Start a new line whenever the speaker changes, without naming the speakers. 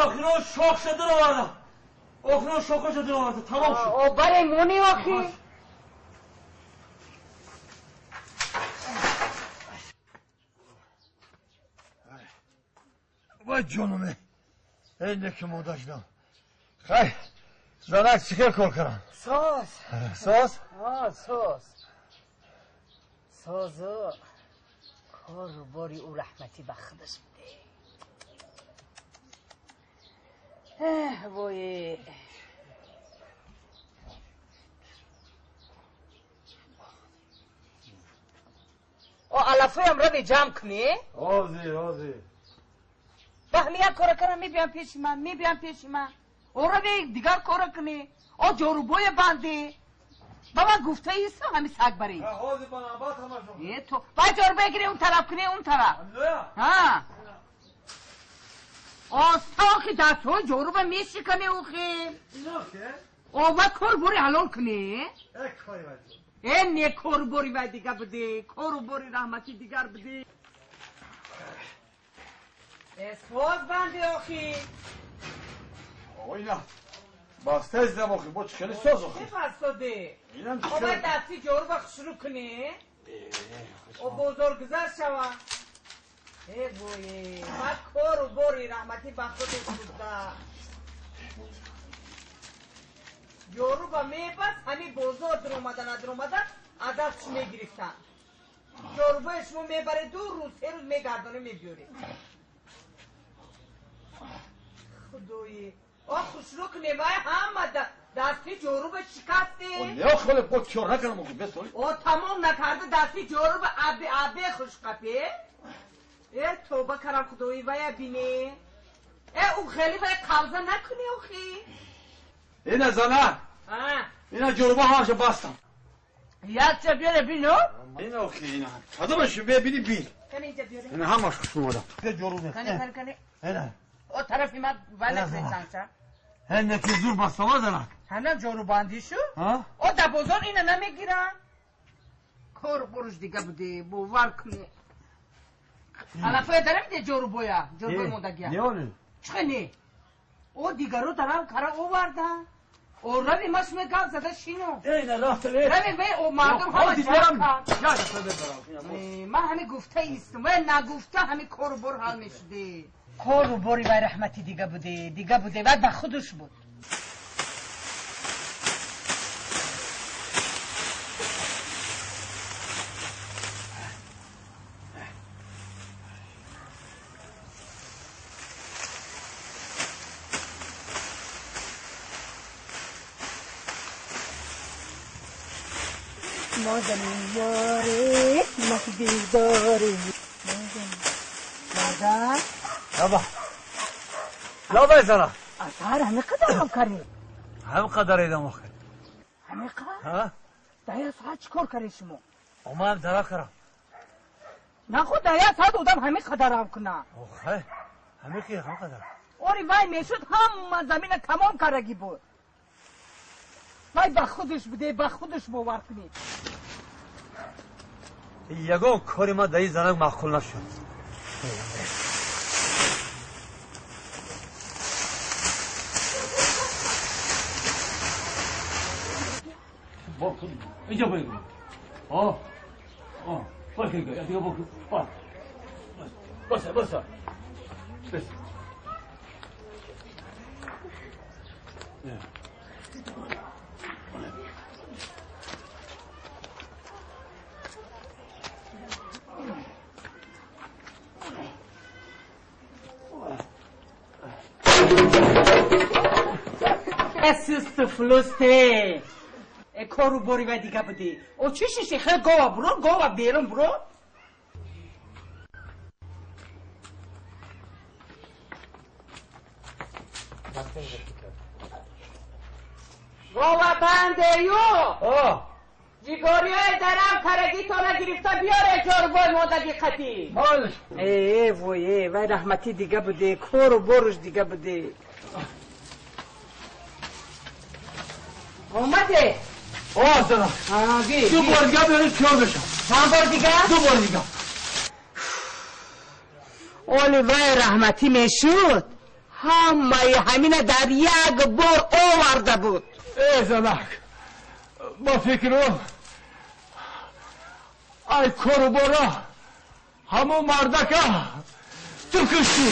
охирон шох шуда овардам. Охирон шоха шуда овардам. Тамом шуд.
О баре мони охи.
Вай ҷонуме. Эй ки монда шудам. Хай, занак чӣ хел кор кардам?
Соз.
Соз?
А, соз. Созу кору бори ӯ раҳматӣ ба худаш буде. Вой. О алафоям рави ҷамъ кунӣ?
Ҳозир, ҳозир.
Ба ҳами як кора кара мебиям пеши ман, мебиям пеши ман. О рави дигар кора кунӣ. О ҷорубоя банди. Ба ман гуфта истам ҳами саг барӣ.
Ҳозир ба навбат ҳамашон.
Е то вай ҷорубоя гири он тараф кунӣ, он тараф. Ҳа. Оста охи дастҳои ҷоруба мешиканӣ охи. О вай кор бори ҳалол кунӣ. Э не кору бори вай дига буде, кору бори раҳматӣ дигар буде. Э соз банди охи.
Ина баста издам охи, бо чӣ хеле соз охи.
Чӣ бастоде?
Инам
О вай дасти ҷоруба хушрӯ кунӣ. О бозор гузар шава. Э вой, ма кору бори раҳматӣ ба худаш буда. Ҷоруба мебаст, ҳами бозор дуромада надуромада аз дастш мегирифтанд. Ҷорубаи шумо мебаре 2 рӯз, 3 рӯз мегардоне мебиёре. Худои, о хушрӯ кунем, вай ҳама дасти ҷоруба шикасте.
Не охи, бо кор накардам охи, бесоли.
О тамом накарда дасти ҷоруба абе абе хушқапе. Э тоба карам худои, вая бине. Э ӯ хеле вай қавза накунӣ охи.
Ина зана. Ина ҷоруба ҳамаша бастам.
Якча биёре бино.
Ина охи, ина. Кадомаш бибини бин.
Кани инҷа биёре.
Ина ҳамаш хушрӯ омадам. Ҷоруб.
Кани кани кани.
Ина.
О тарафи ман вай накунӣ чанча.
Ҳе ки зур бастама зана.
Ҳамин ҷорубандӣ шу? О дар бозор ина намегирам. Кор буруш дига буде, бовар кунӣ. Алафоя дарам де ҷорубоя, ҷорубои мондагия.
Не оли?
Чӣ не? О дигаро дарам кара оварда. О рави ма шуме гап зада шино.
Ина рафта э.
Рави вай о мардум ҳама ҷамъ кард. Ман ҳами гуфта истам, вай нагуфта ҳами кору бор ҳал мешуде. Кору бори вай раҳматӣ дига буде, дига буде, вай ба худаш буд. مادرم یاره مهدی داره. مادر
بابا لا زنا
اثار همه قدر هم کردی.
هم قدر ایدم آخه.
همه قدر؟
ها؟
دایی ساعت چیکار کردی شما؟
اومدم درا کردم.
نه خود دایی ساعت آدم همه قدر هم کنه.
آخه همه کی هم قدر.
آری وای میشد هم زمین تمام کردگی بود. وای با خودش بوده، با خودش باور کنید.
ягон кори ман дар ин занак маъқул нашуд. Инҷа бигӯ. О, о, бигӯ, дига бигӯ. Баса, баса. Баса.
Сист флусте. Э кору бори вай дига буде. О чӣ шиши хел гова буро, гова берун буро. Гова бандею.
О!
Ҷигориҳои дарам карагитона гирифта биёре ҷорубой модаги қатӣ.
Ҳол.
Э вой, э вай раҳматӣ дига буде, кору боруш дига буде. Омаде?
О, зана.
Би.
2 бор дига биёре чор бешам.
Чанд бор дига?
2 бор дига.
Оли вай раҳматӣ мешуд. Ҳамаи ҳамина дар як бор оварда буд.
Э, занак, ба фикру ай кору бора ҳамон мардака ту куштӣ.